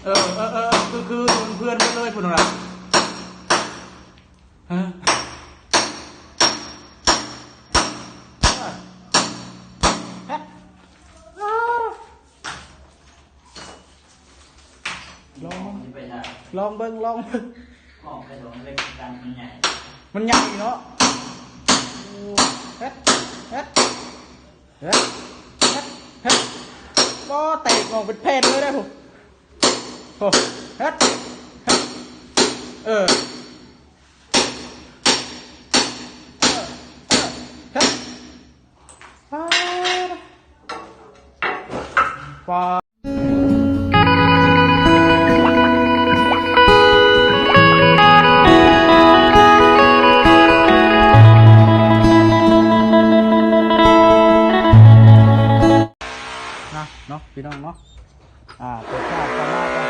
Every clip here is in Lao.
ເອີ ເອີ ເອີ ຄື ຄືເພື່ອນເບິດເລີຍພຸ້ນນະ. ຮະ ລອງ ຊິໄປໄດ້ ລອງເບິ່ງ ລອງເບິ່ງ. ຂອງໄປໂດນເຫຼັກກັນມັນໃຫຍ່ ມັນໃຫຍ່ເນາະ. ໂອ້ ເຮັດ ເຮັດ ເຮັດ ເຮັດ ເຮັດ ບໍ່ ແຕກອອກເປັນແຜ່ນເລີຍເດ້. ໂອ້ ເຮັດ ເຮັດ ເອີ ເອີ ເອີ ເຮັດ ປາດ ປາດ ນະເນາະ ພີ່ນ້ອງເນາະ. ອ່າ ເປີດພາບເຂົ້າມາກໍ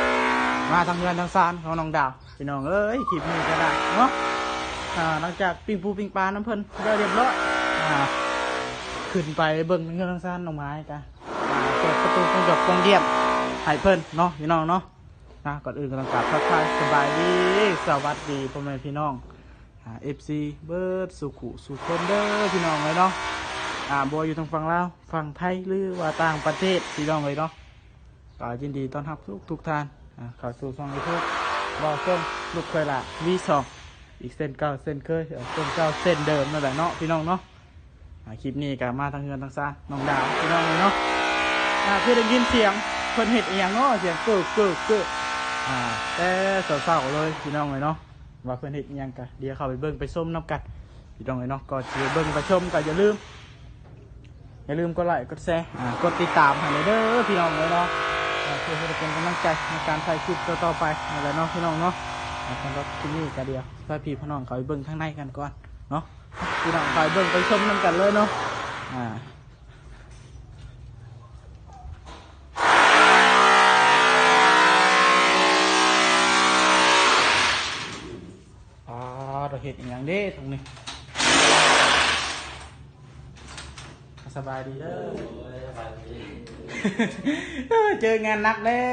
ມາທາງເຮືອນທາງຊານຂອງນ້ອງດາວ ພີ່ນ້ອງເອີຍ. ຄລິບນີ້ກໍໄດ້ເນາະ ອ່າ ຫຼັງຈາກປີ້ງປູປີ້ງປານຳເພິ່ນແລ້ວຮຽບຮ້ອຍ ອ່າ ຂຶ້ນໄປເບິ່ງເຮືອນທາງຊານນ້ອງໝາຍກະ ອ່າ ເປີດປະຕູກົງຈອກກົງຢ້ຽມໃຫ້ເພິ່ນເນາະ ພີ່ນ້ອງເນາະ. ນະ ກ່ອນອື່ນກໍຕ້ອງກາບທັກທາຍສະບາຍດີ ສະຫວັດດີພໍ່ແມ່ພີ່ນ້ອງ ອ່າ ເອັຟຊີ ເບິດສູ່ຄູ່ສູ່ຄົນເດີ ພີ່ນ້ອງເອີຍເນາະ. ອ່າ ບໍ່ວ່າຢູ່ທາງຝັ່ງລາວ ຝັ່ງໄທ ຫຼືວ່າຕ່າງປະເທດ ພີ່ນ້ອງເອີຍເນາະ. ກໍຍິນດີຕ້ອນຮັບທຸກ ທຸກທ່ານ ອ່າ ເຂົ້າສູ່ຊ່ອງຢູທູບ ເວົ້າຊົມ ລູກເຂີຍຫຼ້າ ວີສອງ ອີກເຊັ່ນເກົ່າເຊັ່ນເຄີຍ ເຊັ່ນເກົ່າເຊັ່ນເດີມນັ້ນແຫຼະເນາະ ພີ່ນ້ອງເນາະ. ອ່າ ຄລິບນີ້ກໍມາທາງເຮືອນທາງຊານນ້ອງດາວ ພີ່ນ້ອງເອີຍເນາະ. ອ່າ ຄືໄດ້ຍິນສຽງເພິ່ນເຮັດອີ່ຫຍັງເນາະ ສຽງເກີກໆໆ ອ່າ ແຕ່ເຊົ້າໆເລີຍ ພີ່ນ້ອງເອີຍເນາະ. ວ່າເພິ່ນເຮັດອີ່ຫຍັງກະ ດຽວເຂົ້າໄປເບິ່ງໄປຊົມນຳກັນ ພີ່ນ້ອງເອີຍເນາະ. ກ່ອນຊິໄປເບິ່ງໄປຊົມກໍຢ່າລືມ ຢ່າລືມກົດໄລ້ກົດແຊ ອ່າ ກົດຕິດຕາມໃຫ້ເດີ ພີ່ນ້ອງເອີຍເນາະ ເພື່ອເຮັດໃຫ້ເປັນກຳລັງໃຈໃນການຖ່າຍຄລິບຕໍ່ໆໄປນັ້ນແຫຼະເນາະ ພີ່ນ້ອງເນາະ. ອ່າ ສຳລັບຄລິບນີ້ກໍດຽວພາພີ່ພານ້ອງເຂົ້າໄປເບິ່ງທາງໃນກັນກ່ອນເນາະ ພີ່ນ້ອງ ໄປເບິ່ງໄປຊົມນຳກັນເລີຍເນາະ. ອ່າ ອ່າ ເຮົາເຮັດອີ່ຫຍັງເດ້ຕົງນີ້? ສະບາຍດີເດີ. ໂອ້ຍ ສະບາຍດີ. ເອີ ເຈີງານໜັກແລ້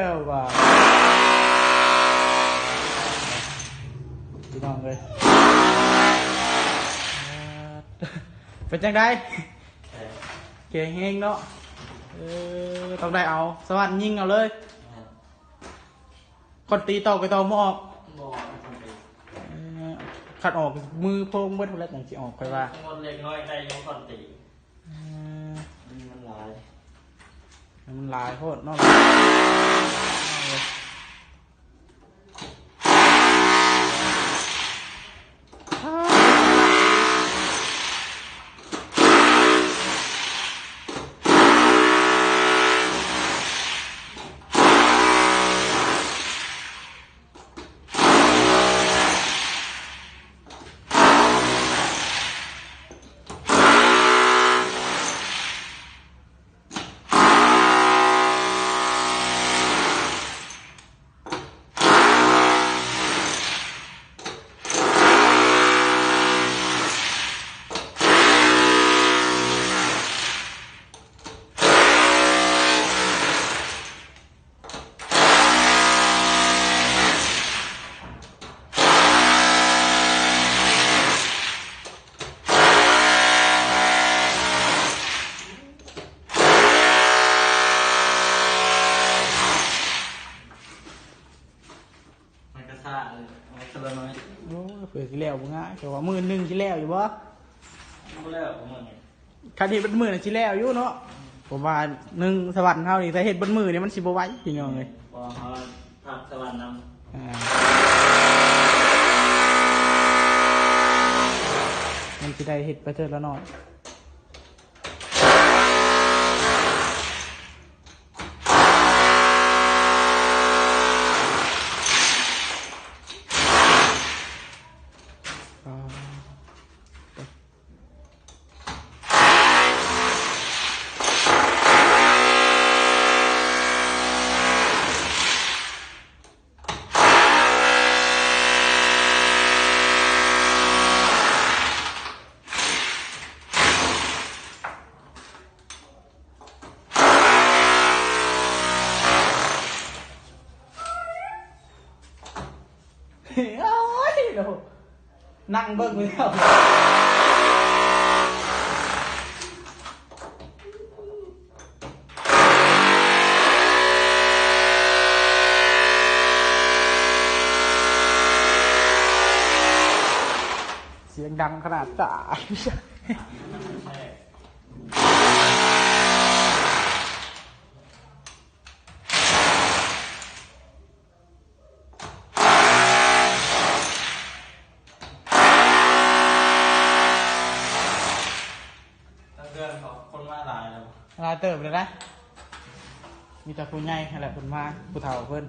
ວວ່າ ພີ່ນ້ອງເອີຍ. ເປັນຈັ່ງໃດ? ແຂງແຮງເນາະ. ເອີ ຕ້ອງໄດ້ເອົາສະຫວັນຍິງເອົາເລີຍ. ແມ່ນ. ຄອນຕີເຕົາໄປເຕົາບໍ່ອອກ? ບໍ່ ຄອນຕີ. ເອີ ຄັນອອກມືໂພງເບິດພຸ້ນແຫຼະ ຈັ່ງຊິອອກ ຂ້ອຍວ່າ. ຄົນເລັກນ້ອຍໄດ້ຢູ່ຄອນຕີ. ເອີ ມັນ ມັນຫຼາຍ ມັນຫຼາຍໂພດເນາະ. ມັນກະຊ້າເລີຍ ເອົາໄວ້ຄົນລະໜ້ອຍ. ໂອ້ຍ ເພື່ອຊິແລ້ວບໍ່ງ່າຍ ເຈົ້າວ່າມື້ໜຶ່ງຊິແລ້ວຢູ່ບໍ່? ບໍ່ແລ້ວ ມື້ໜຶ່ງ. ຄັນເຮັດເບິດມື້ນະຊິແລ້ວຢູ່ເນາະ ເພາະວ່າໜຶ່ງສະຫວັນເຮົານີ້ ຖ້າເຮັດເບິດມື້ນີ້ມັນຊິບໍ່ໄວ ພີ່ນ້ອງເອີຍ. ເພາະເຮົາພັກສະຫວັນນຳ ອ່າ ມັນຊິໄດ້ເຮັດໄປເທື່ອລະໜ້ອຍ. ໂ ໂອ້ຍ ໂດ ນັ່ງເບິ່ງຢູ່ແລ້ວ ສຽງດັງຂະໜາດຕາຍ. ເຮືອນເຂົາຄົນມາຫຼາຍແລ້ວບໍ່? ຫຼາຍເຕີບແລ້ວນະ. ມີແຕ່ຜູ້ໃຫຍ່ຫັ້ນແຫຼະເພິ່ນມາ ຜູ້ເຖົ້າເພິ່ນ.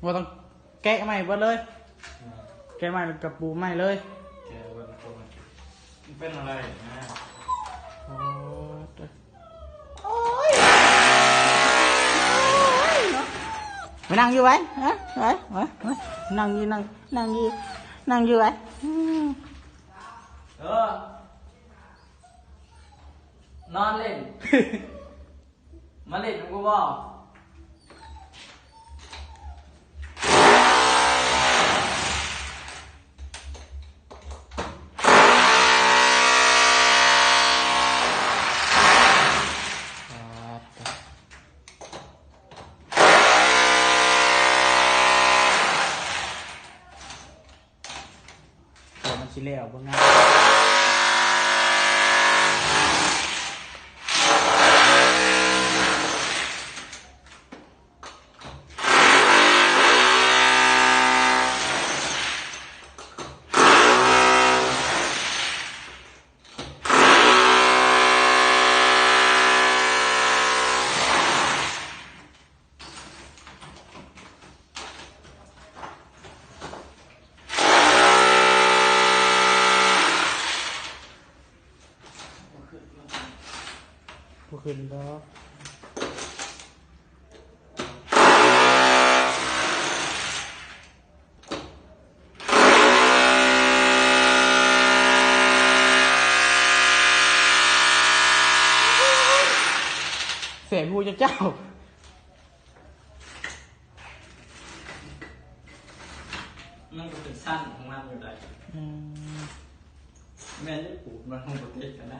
ບໍ່ຕ້ອງແກະໃໝ່ເບິດເລີຍ. ແກະໃໝ່ແລ້ວກະປູໃໝ່ເລີຍ. ແກະເບິ່ງ ມັນເປັນອະໄລນະ? ໂອ້ຍ ໂອ້ຍເນາະ. ໄປນັ່ງຢູ່ໄວ ຮະ ໄວ ໄວ ໄວ ນັ່ງຢູ່ ນັ່ງ ນັ່ງຢູ່ ນັ່ງຢູ່ໄວ. ອືມ ເອີ ນອນຫຼິ້ນ ມາຫຼິ້ນນຳກູບໍ່? ເພື່ອມັນຊິແລ້ວເບິ່ງນະ. ບໍ່ຂຶ້ນດອກ. ແສບຫູເຈົ້າ. ມັນກະເປັນຊັ້ນຂອງມັນຢູ່ໃດ໋. ອືມ ແມ່ນຢູ່ປູດມັນຄົງບໍ່ຕິດຫັ້ນນະ.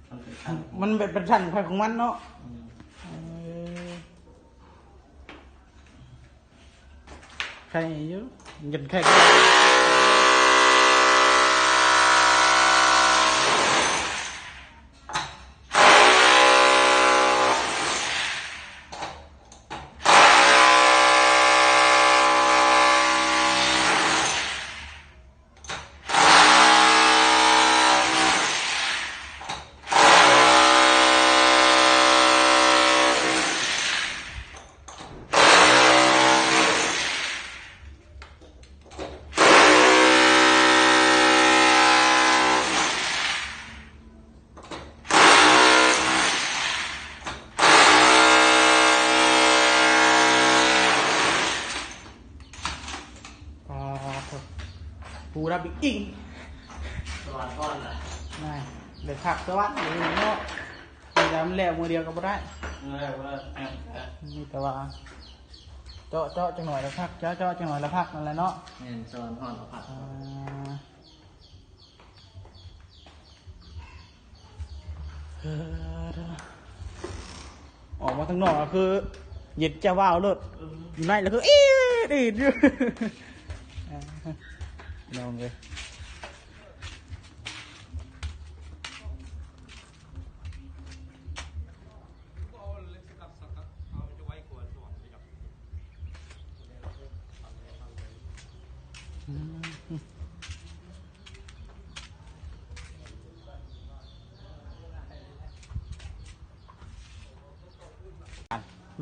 ມັນເປັນຊັ້ນ ມັນເປັນຊັ້ນຂອງໃຜຂອງມັນເນາະ. ອືມ ເອີ ໄຄຢູ່ ຍັງໄຄ. ອໍ ໂທ້ ປູລະບິກອິງ ສະຫວັນພອນນະ ນາຍ ໄດ້ພັກສະຫວັນຢູ່ເນາະ. ແຕ່ມັນແລ້ວມື້ດຽວກະບໍ່ໄດ້ ແລ້ວບໍ່ໄດ້ ມີແຕ່ວ່າເຈາະ ເຈາະຈັກໜ້ອຍລະພັກ ເຈາະ ເຈາະຈັກໜ້ອຍລະພັກນັ້ນແຫຼະເນາະ. ແມ່ນ ສະຫວັນພອນລະພັກ. ອາ ເອີ ອອກມາທາງນອກກະຄືເຢັນຈາວາວໂລດ. ເອີ ຢູ່ໃນລະຄືອີດອີດຢູ່ ພີ່ນ້ອງເອີຍ.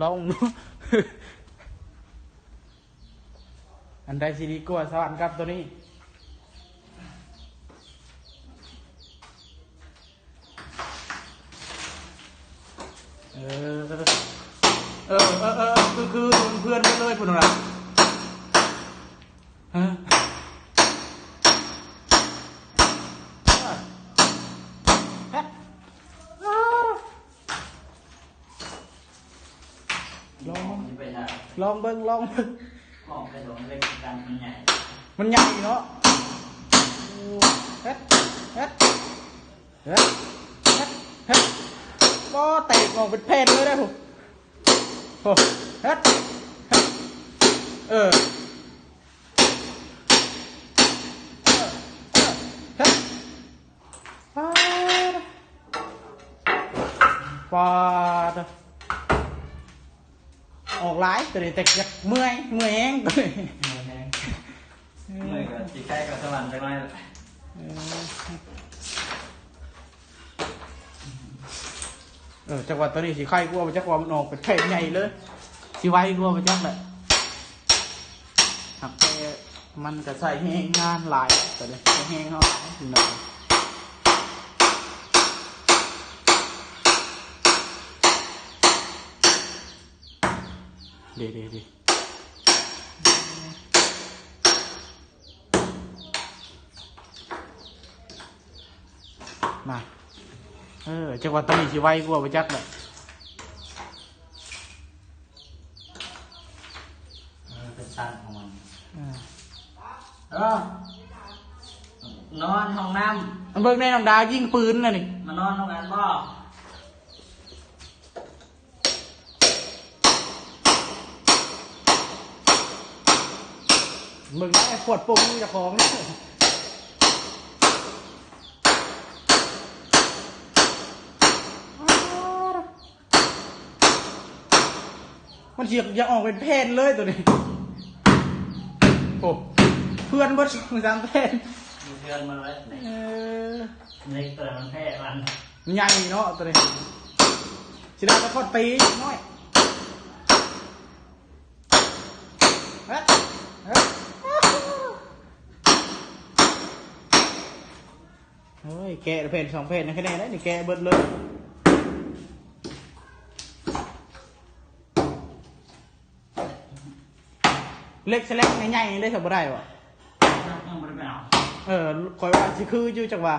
ລອງດູ. ອັນໃດຊິດີກວ່າສະຫວັນກັບໂຕນີ້? ເອີ ເອີ ເອີ ເອີ ຄື ຄືເພື່ອນເບິດເລີຍພຸ້ນນະ. ຮະ? ລອງເບິ່ງ ລອງເບິ່ງ ລອງເບິ່ງ. ມັນໃຫຍ່ ມັນໃຫຍ່ເນາະ. ເຮັດ ເຮັດ ເຮັດ ເຮັດ ເຮັດ. ບໍ່ ແຕກອອກເປັນແຜ່ນເລີຍເດ້. ໂອ້ ເຮັດ ເຮັດ ເອີ ເອີ ເຮັດ. ປາດ ປາດ ອອກຫຼາຍໂຕນີ້ ແຕ່ຢາກເມື່ອຍ ເມື່ອຍແຮງໂຕນີ້ ເມື່ອຍແຮງ ເມື່ອຍກໍຊິໃກ້ກັບສະຫວັນຈັກໜ້ອຍ. ເອີ ເອີ ຈັກວ່າໂຕນີ້ຊິໄຄກວ່າບໍ່ຈັກ ວ່າມັນອອກເປັນແຜ່ນໃຫຍ່ເລີຍ ຊິໄວກວ່າບໍ່ຈັກແຫຼະ. ຫາກແຕ່ມັນກະໃຊ້ແຮງງານຫຼາຍ ກະໄດ້ໃຊ້ແຮງເຮົາຫຼາຍພີ່ນ້ອງ. ເດ້ ເດ້ ເດ້ ມາ ເອີ ຈັກວ່າໂຕນີ້ຊິໄວກວ່າບໍ່ຈັກແຫຼະ. ເອີ ເປັນຊັ້ນຂອງມັນ ເອີ ເອີ ນອນຫ້ອງນ້ຳ. ມັນເບິ່ງແນ່ ນ້ອງດາຍິງປືນນະນີ້ ມານອນນຳກັນບໍ່? ເບິ່ງແນ່ ຂວດປົງເຈົ້າຂອງ. ມັນຊິຢາກອອກເປັນແຜ່ນເລີຍໂຕນີ້. ໂອ້ ເພື່ອນເບິດສອງສາມແຜ່ນ ເພື່ອນມາເລີຍ. ເອີ ເຫຼັກໂຕນັ້ນມັນແພ້ມັນ ໃຫຍ່ເນາະໂຕນີ້. ຊິໄດ້ແຕ່ຄອດຕີນ້ອຍ. ໂອ້ຍ ແກະແຜ່ນສອງແຜ່ນ ແຄ່ນີ້ແຫຼະນີ້ ແກະເບິດເລີຍ. ເຫຼັກສະແລັງໃຫຍ່ໆເດ້ ຊິບໍ່ໄດ້ບໍ່? ຍັງບໍ່ໄດ້ໄປເອົາ. ເອີ ຂ້ອຍວ່າຊິຄືຢູ່ ຈັກວ່າ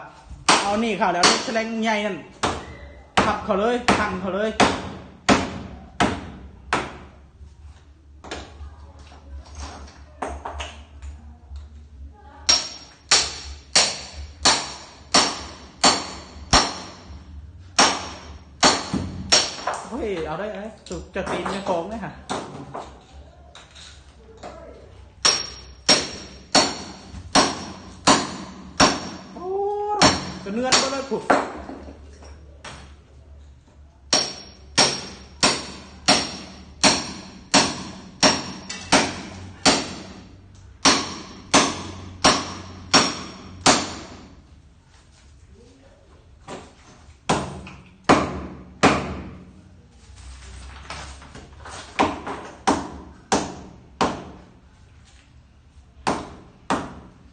ເອົານີ້ເຂົ້າແລ້ວ ເຫຼັກສະແລັງໃຫຍ່ນັ້ນທັບເຂົ້າເລີຍ ພັງເຂົ້າເລີຍ. ໂອ້ຍ ເອົາໄດ້ ເອົາໄດ້ ຈະຕີນເຈົ້າຂອງເດ້ຫະ. ໂອ້ ກະເໜືອນເບິດເລີຍພຸ້ນ.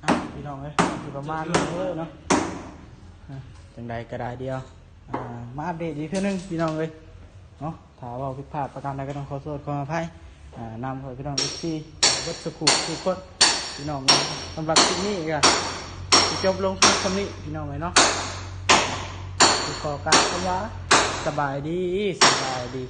ອ່ະ ພີ່ນ້ອງເອີຍ ຊິປະມານນີ້ເດີເນາະ. ອ່ະ ຈັ່ງໃດກໍໄດ້ ດຽວ ອ່າ ມາອັບເດດອີກເທື່ອໜຶ່ງ ພີ່ນ້ອງເອີຍເນາະ. ຖ້າເວົ້າຜິດພາດປະການໃດກໍຕ້ອງຂໍໂທດຂໍອະໄພ ອ່າ ນຳພໍ່ແມ່ພີ່ນ້ອງ ເອັຟຊີ ເບິດສູ່ຜູ້ທຸກຄົນ ພີ່ນ້ອງ. ສຳລັບຄລິບນີ້ກໍຊິຈົບລົງພຽງສ່ຳນີ້ ພີ່ນ້ອງເອີຍເນາະ. ຂໍກ່າວຄຳວ່າ ສະບາຍດີ ສະບາຍດີ.